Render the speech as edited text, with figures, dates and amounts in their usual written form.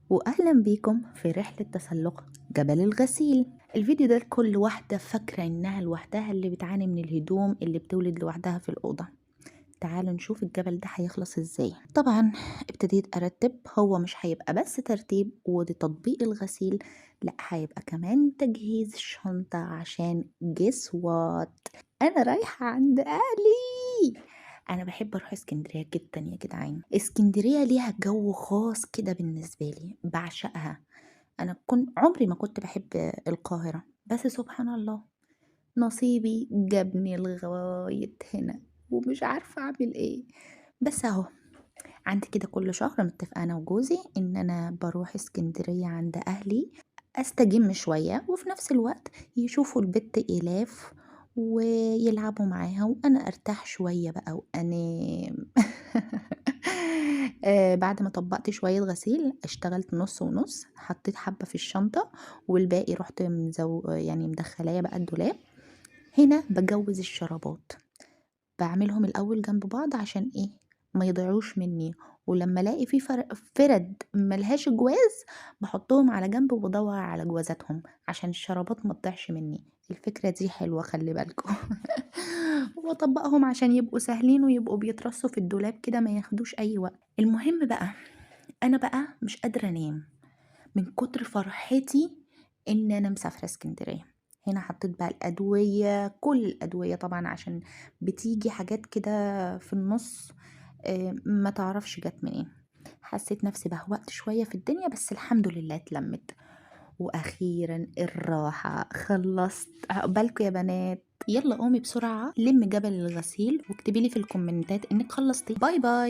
وأهلا بيكم في رحلة تسلق جبل الغسيل. الفيديو ده لكل واحدة فاكرة إنها لوحدها اللي بتعاني من الهدوم اللي بتولد لوحدها في الأوضة. تعالوا نشوف الجبل ده هيخلص ازاي. طبعا ابتديت ارتب، هو مش هيبقى بس ترتيب وتطبيق الغسيل، لا هيبقى كمان تجهيز الشنطة، عشان guess what، انا رايحة عند اهلي. انا بحب اروح اسكندرية جدا يا جدعان. اسكندرية ليها جو خاص كده بالنسبة لي، بعشقها. انا عمري ما كنت بحب القاهرة، بس سبحان الله نصيبي جابني لغاية هنا ومش عارفة اعمل ايه. بس اهو عندي كده كل شهر متفقة انا وجوزي ان انا بروح اسكندرية عند اهلي استجم شوية، وفي نفس الوقت يشوفوا البت ايلاف ويلعبوا معاها وانا ارتاح شوية بقى وانام. بعد ما طبقت شوية غسيل اشتغلت نص ونص، حطيت حبة في الشنطة والباقي رحت مدخلاه بقى الدولاب. هنا بجوز الشرابات، بعملهم الاول جنب بعض عشان ايه ما يضيعوش مني، ولما الاقي في فرد ملهاش جواز بحطهم على جنب وبدور على جوازاتهم عشان الشرابات ما تضيعش مني. الفكرة دي حلوة، خلي بالكم. واطبقهم عشان يبقوا سهلين ويبقوا بيترصوا في الدولاب كده ما ياخدوش اي وقت. المهم بقى انا بقى مش قادرة انام من كتر فرحتي ان انا مسافرة اسكندرية. هنا حطيت بقى الأدوية، كل الأدوية طبعا عشان بتيجي حاجات كده في النص، ما تعرفش جت منين. حسيت نفسي بهوقت شوية في الدنيا، بس الحمد لله اتلمت. وأخيرا الراحة، خلصت. عقبالكم يا بنات. يلا قومي بسرعة لم جبل الغسيل واكتبي لي في الكومنتات انك خلصتي. bye bye.